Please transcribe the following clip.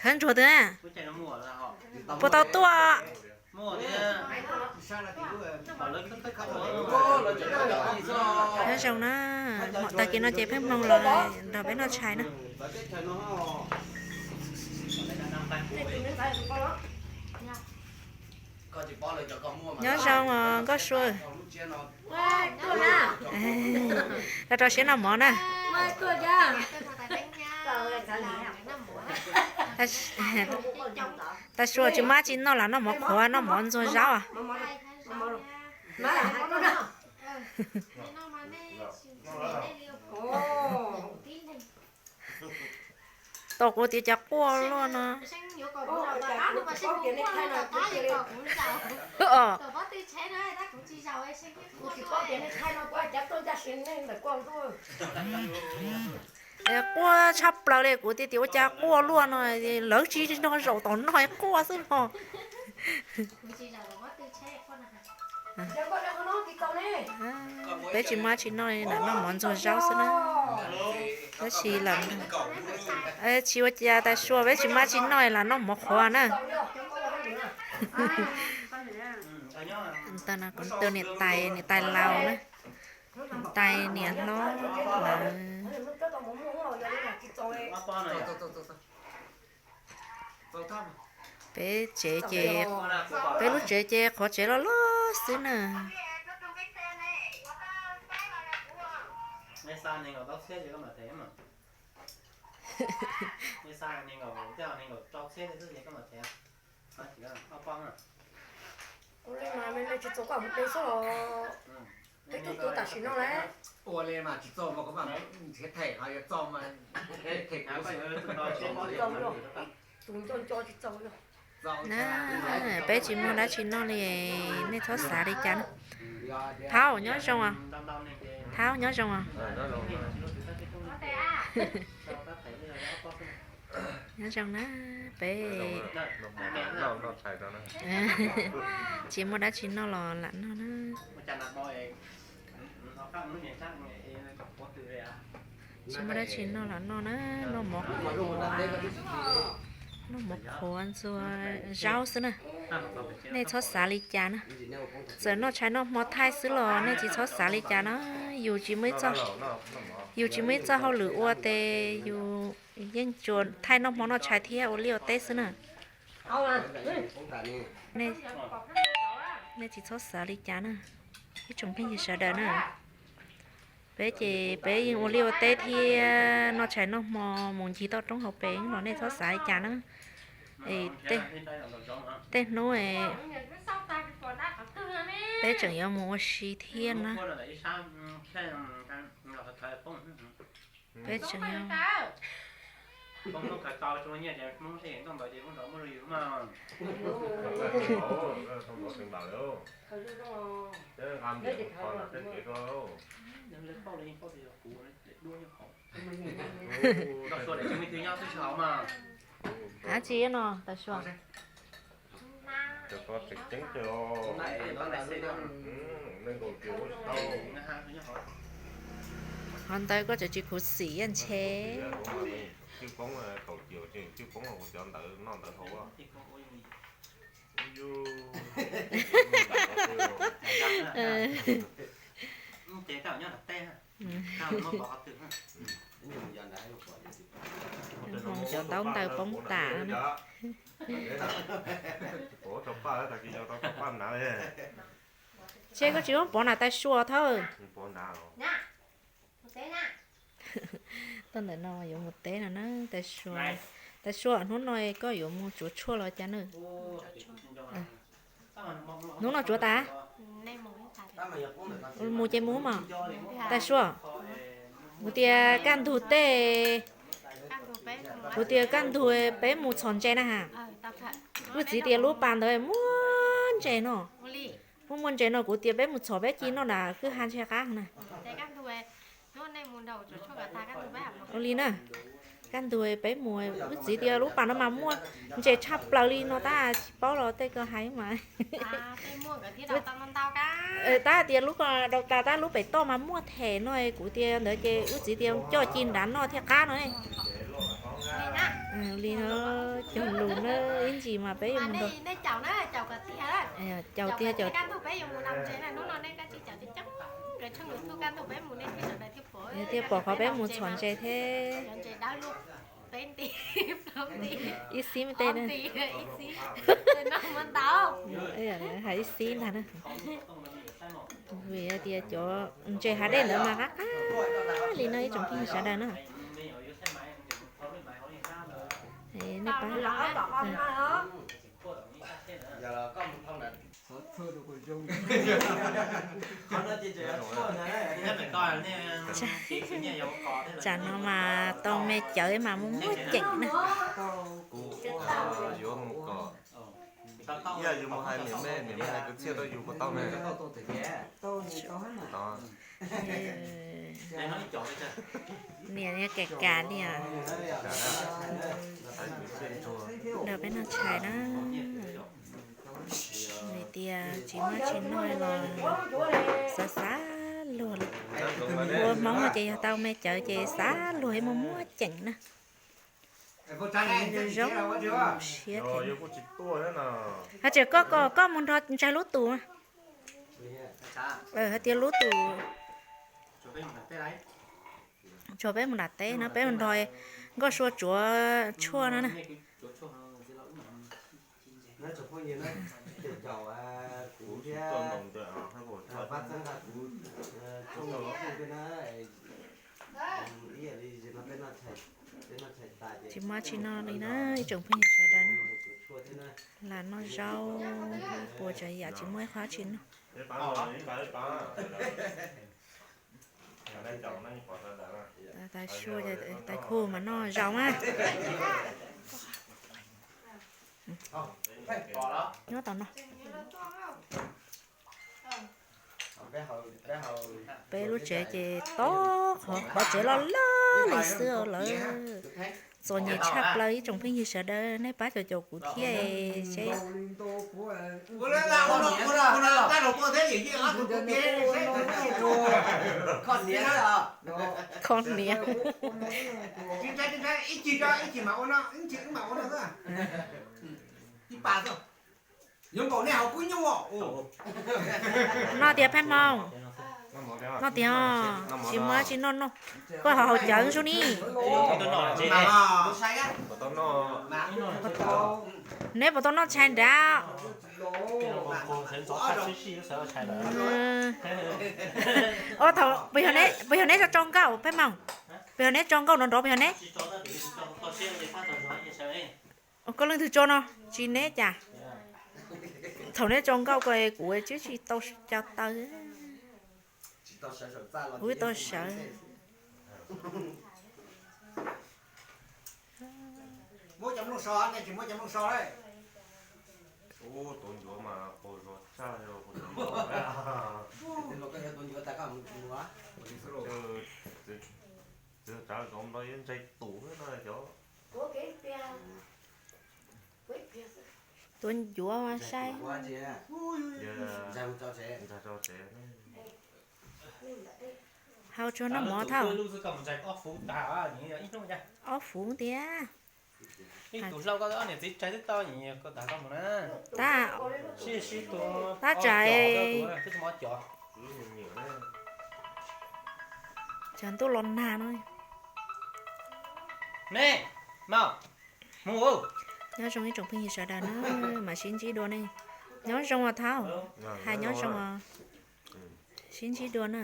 Khawb ntsuag twg na? Puas tau tuaj? Nyob zoo na, tag kis no ces pheej mloog los nrog peb noj tshais na. Nyob zoo os Nkauj Sua. Rau rau siab noj mov na. Tais Sua tsis muaj dab tsi noj los noj mov qhuav noj mov ntxuag zaub. Tau kuv tias cas quaj luaj no. Quaj tshaj plaws li, kuv tias tias ua cas quaj luaj no, lawv tsis nrog zaum tom no quaj xwb no. Peb tsis muaj dab tsi noj li, lam noj mov ntxuag zaub xwb na. Tab sis lam, tsis ua cas Tais Sua, peb tsis muaj dab tsi noj li, lam noj mov qhuav na. Tus niam tais, niam tais laus na, niam tais niam hlob lawm. Peb tsev ces, peb lub tsev ces qhov tsev loj loj xwb na. Ua li mas me me tsis txaus koj mus de xwb los, peb twb tuaj tam sim no lawm. Ua li mas tsis txaus mas kuv mam nrhiav them ho yuav txaus mas them kuv. Tus nco nco tsis txaus li. Na, peb tsis muaj dab tsi noj li, nej txhob xav li cas na. Thaub nyob zoo os. Thaub nyob zoo os. Nyob zoo na, peb tsis muaj dab tsi noj los lam noj na. Tsis muaj dab tsi noj los noj na, noj mov qhuav, noj mov qhuav ntxuag zaub xwb na. Nej txhob xav li cas na. Txawm noj tshais noj hmo thaij xwb los nej tsis txhob xav li cas na. Yus tsis muaj ib txoj, yus tsis muaj ib txoj hauj lwm ua ces yus yeej tsuas thaij noj hmo noj tshais thiab ua liaj ua teb xwb na. Nej tsis txhob xav li cas na, ib tsoom phooj ywg sawv daws na. Peb ces peb yeej ua liaj ua teb thiab noj tshais noj hmo mus ncig toj roob hauv pes los nej txhob xav li cas na. Tej hnub peb tseem yuav mus ua si thiab na. Peb tseem yuav Dab tsi no Tais Sua? Qhov ntawd koj tseem tsis khuv xim ntshe. Hmoov cov ntaub ntawv poob tas na. Ces koj tsis muab pov na Tais Sua thawj. Tuaj ntawm no yuav mus teb no na Tais Sua. Tais Sua, hnub no koj yuav mus tsuav tshuaj los cas na? Hnub no tsuav tas? Mus ces mus mas. Tais Sua, kuv tias kaj ntug tej, kuv tias kaj ntug peb mus txhom ntses na ha. Kuv txiv tias lub pas ntawd muaj ntses no. Muaj muaj ntses no kuv tias peb mus txhom peb ci noj nram kwj ha ntshe qab na. Ua li na. Kaj ntug peb mus, wb txiv tias lub pas no mas muaj ntses tshaj plaws li no tab tsis paub los tej ko hais mas. Tab tias lub ko dau tas tab lub pem toj mas muaj them no kuv tias ntawd ces wb txiv tias coj ci nrad noj thiaj qab no ne. Li no cog lus na, ib ntsis mas peb yuav mus nrog. Caum tiag caum. Thiaj pom qhov peb mus txhom ntses thiab. Ib xib tej na. Hais ib xib ntag na. Vim tias cov ntses hav dej ntawd mas qab qab li no ib tsoom phooj ywg sawv daws na. Nej pab. Tsam no mas tau me cawv mas muaj muaj ceem na. Kuv yuav mus kom, yog yus mus hais niam me, niam me hais kwv txhiaj rau yus puas tau ne? Niam kam kam li os. Nrog peb noj tshais na. Vim tias tsis muaj tsis noj los xav xav luag li. Ua Hmoob no ces yog tau me cawv ces xav luag muaj muaj ceem na. Zoo siab thiab. Hais tias koj, koj mus nrog ntsaig lub tus. Hais tias lub tus, tsuas peb mus nram teb no peb mus nrog Nkauj Sua tsuav tshuaj no na. Tsis muaj tsis noj li na ib tsoom phooj ywg sawv daws na. Lam noj zaub, puas tsav yam tsis muaj ib qho tsis noj. Tais Sua, Tais Khu mas noj zaub mas. Nyob tau no. Peb lub tsev ces tob qhov, qhov tsev loj loj li xwb lawm. Txom nyem tshaj plaws ib tsoom phooj ywg sawv daws, nej pab caum caum kuv thiab seb. Kho niam. Noj tiag Pheej Hmoo. Noj tiag, tsis muaj tsis noj noj. Koj ho haus cawv zoo ni. Neb puas tau noj tshais nrad? Puas yog neb tso nkauj Pheej Hmoo? Puas yog neb tso nkauj nrov nrov puas yog neb? Koj leej twg tso no? Tsis neb cas? Thaum neb tso nkauj ko kuv twb tsis tau co taw. Kuv tau sawv. Tuav ncuav sai. Hau tsuag noj mov thauj. Ob fuv tiag. Tab, tab tsam tsam ntuj los nag no. Nyob zoo ib tsoom phooj ywg sawv daws na, mam sib ntsib dua ne. Nyob zoo os thauj, hais nyob zoo os. Sib ntsib dua na.